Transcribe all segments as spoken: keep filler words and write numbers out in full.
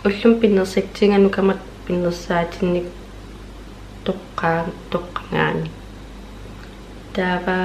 Ullumi pinnersatsinga nukama pinnersaatinnik toqqaa-, toqqagaanni. Taava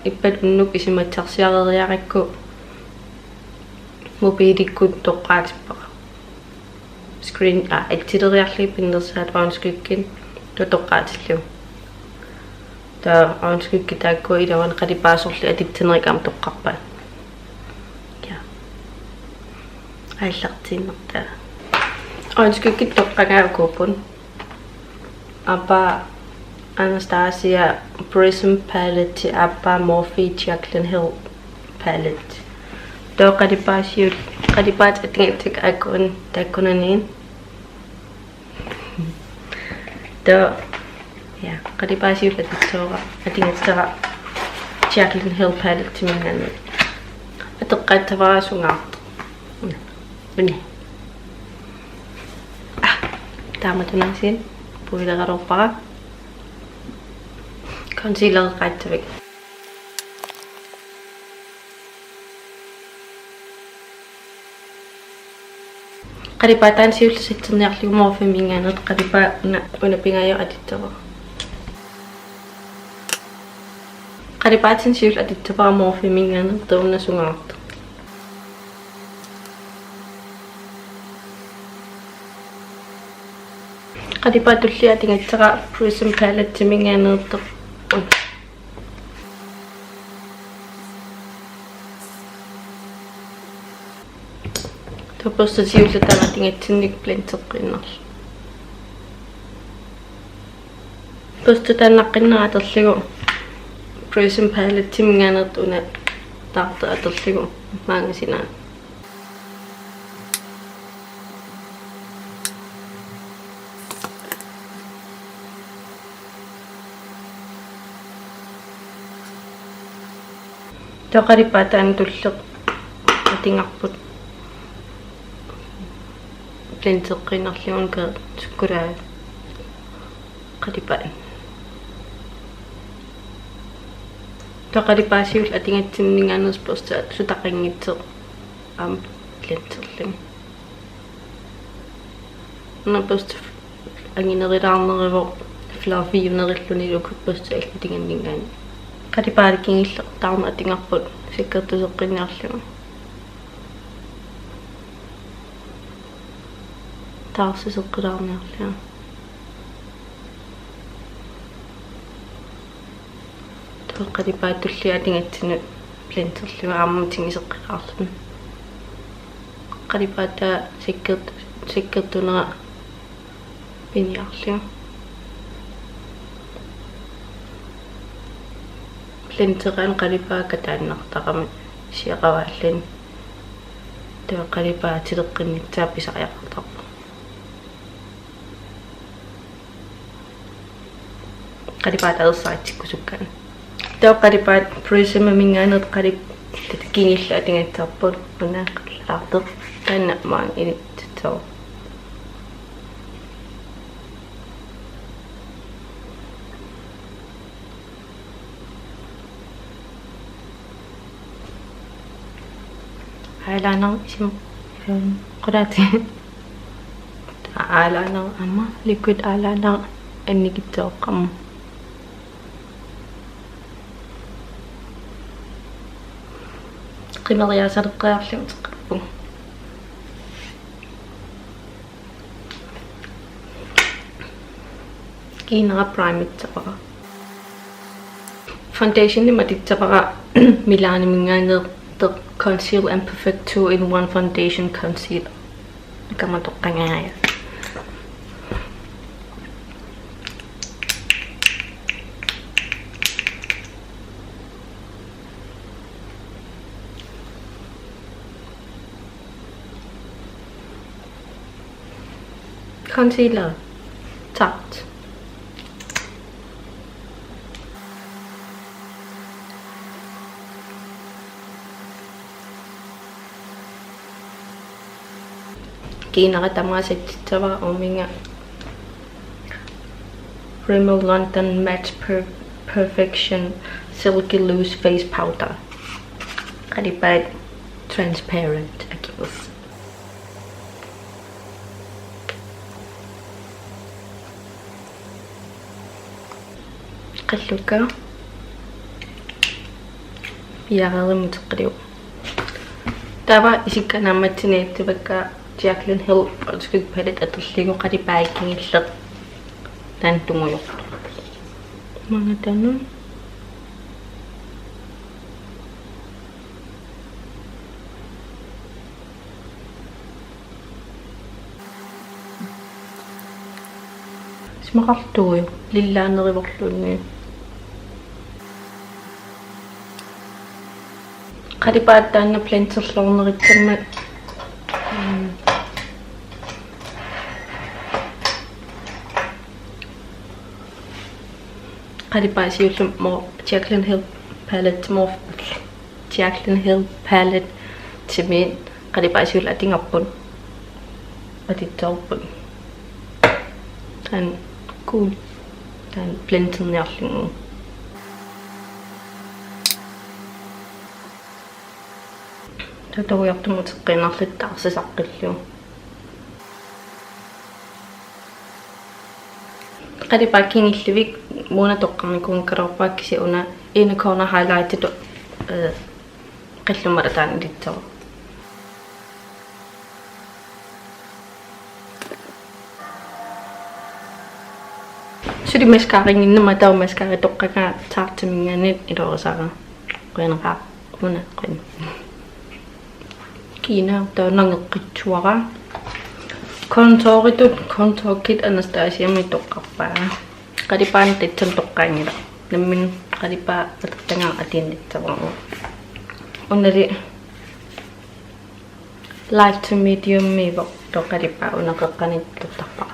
ippassaq unnuk isumassarsiareeriarakku mobiilikkut toqqaatippara. Screen, aa, atsileriarlugit pinnersaat øjenskygget toqqaatillugu. Taava øjenskygget taakku iluani qalipaasorli atussinerit aamma toqqarpaat. Ja. Aallartiinnartaa. Øjenskygget toqqagaat ukuupput. Aappaa Anastasia Prism Palette, aappaa Morphe Jaclyn Hill Palette. Taava qalipaat siul-, qalipaat atugassakka aajukua taakkunaniit. Taava, ja, qalipaat siulleq atussavara, atugassara Jaclyn Hill Paletteminngaanniit. Atoqqaassavara sungaartoq. Una. Una. Ah, taamatut aasiit puileraluarpara. Concealereqaassavik. Qalipaat taanna siulleq satsiniarlugu Morpheminngaanniit qalipaat una, una pingajua atussavara. Qalipaatinni siulleq atussavara Morpheminngaanniit, taava una sungaartoq. Qalipaat tullia atugassara Prism Paletteminngaanneersoq. Taava børsti siulleq taanna atugassannik blendeqqiinnarlugu. Børsti taanna aqqinnera atorlugu Prism Paletteminngaanneersoq una taartoq atorlugu maanga sinaani. Taava qalipaat taanna tulleq atugarput blendeqqiinnarlugu, una sukkulaat qalipaat. Taava qalipaat siulleq atugassanninngaanniit børsti sutaqanngitsoq aamma blenderlugu. Una børsti anginerulaarneruvoq, fluffiunerullugu uku børsti allatut atuganninngaanniit. Qalipaat kingulleq taarneq atugarput sakkortuseqqinniarlugu. Taarsiseqqilaarniarlugu. Taava qalipaat tullia atugassanut blenderlugu aamma tiguseqqilaarluni. Qalipaat taava sakkert-, sakkortunera piniarlugu. Blenderaanni qalipaat kataannartarami siaqavaalluni. Taava qalipaat atileqqinnissaa pisariaqartarpoq. Qalipaat arsaq tikkusukkaanni. Taava qalipaat Prismiminngaanniit qalip-, taava kingulleq atugassarput una qaleraartoq. Taanna maanga ilutsitsooq. Eyeliner isum, em, qulaati. Eyeliner aamma liquid eyeliner annikitsooqqamma. Qimeriaasaleqqaarlunga teqqarpunga. Kiinara primissavara. Foundationimik atussavara Milanimingaanneersoq Conceal and Perfect two in one Foundation Concealer. Kamatoqqangaja. Concealer. Tarte. Kiinara tamaasa atussavara uuminnga Rimmel London Match Per-, Perfection Silky Loose Face Powder. Qalipaat transparent akivus. Qallukka. Piareermat uteqqiliuk. Taava isikka naammassiniassavakka Jaclyn Hill Ultimate Palette atorlugu qalipaakkingilleq. Taanna tungujortoq. Maanga taanna. Isumaqartuuju lillaaneruvorluunniit. Qalipaat taanna blenderluarnerissammat. Mm. Qalipaat siulleq Mo-, Jaclyn Hill Palette Morphe, Jaclyn Hill Palette, timi qalipaat siulleq atugarput. Atussaapput. Taanna cool. Taanna blenderniarlugu. Taava tungujortumut uteqqiinnarluta arsaq saqqillugu. Qalipaakkingillivik Mona toqqarnikuugakkaluarpara kisianni una inner corner highlightitut, eh, qallummat ataanut atussavara. Suli mascaraginnama taava mascara toqqagaa Tarteminngaanniit iluarisara. Qujanaqaaq. Una qujan. Kiina taava nangeqqissuara. Contouritut Contour Kit Anastasiamit toqqarpara. Qalipaanut tassani toqqaanngilaq. Nammineq qalipaat atortagara atuinnassavara. Unali light to mediumiuvoq taava qalipaat una qeqqaniittarpara.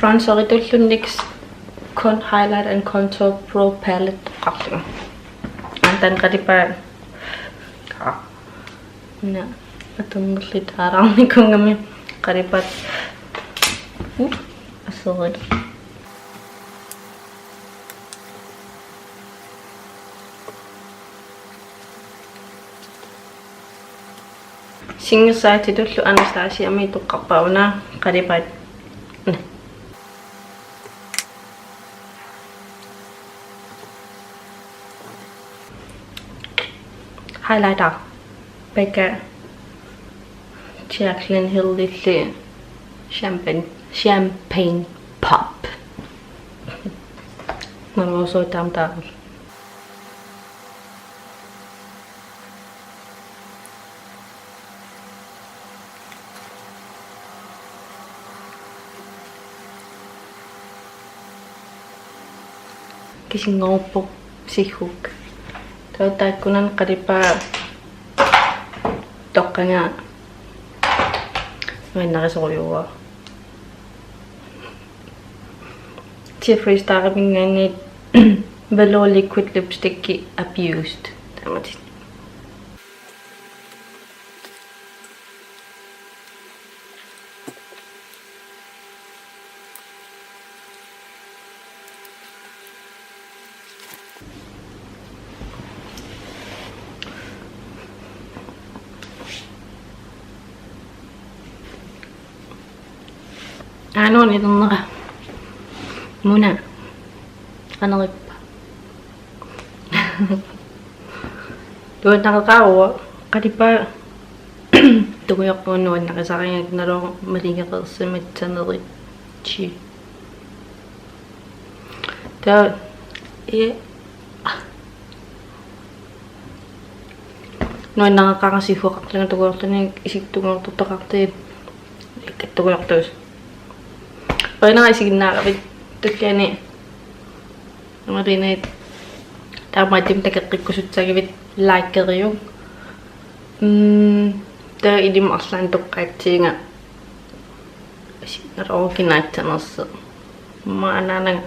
Bronzeritullu NYX Con Highlight and Contour Pro Palette toqqarlugu. Antan qalipaat. Una atornerlutaalaarnikuugami qalipaat. Uh, aserit. Singersaatitullu Anastasiamit toqqarpara una qalipaat. Highlighter. Becca Jaclyn Hillillu Champagne, Champagne Pop. Naluara taama taarlu. Kisinngorpoq siggukkut. Taava taakkunani qalipaat toqqagaa nuannarisorujussuuara. Jeffree Stariminngaanniit Velour Liquid Lipstick Abused. Taamaattoq. Aana nilernera. Mona. Qanerippa. Nuannareqaruvoq. Qalipaat tungujorpugut nuannarisarigakkit, naluara maligereersimassanerit. Taava, ee, nuannareqaara sigguaqarlunga tungujorluni, isikka tungujortortaqartut. Tungujortuusut. Qujanaq isiginnaaravit, tulliani. Imaluunniit taamaattumik takoqqikkusussagavit likeriuk. Mm, taava ilinnut arlaannut toqqaassaanga. Isiginnaarukkit naatsanersoq. Aamma anaanaga,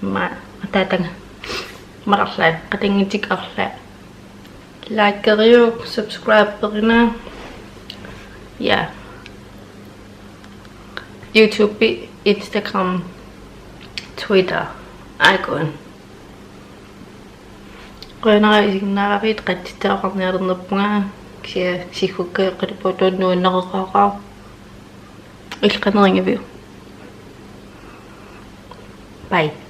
aamma ataataga. Aamma arlaat, qatanngutikka arlaat. Likeriuk, subscriberina. Ja. YouTube, Instagram, Twitter. Aajuku. Qujanaq isiginnaaravit, qatsitseqarniarnerpunga, kisianni siggukka eqqilippoq, tunnuunneqaqqaaqaaq. Illit qanoq igaaviuk? Bye.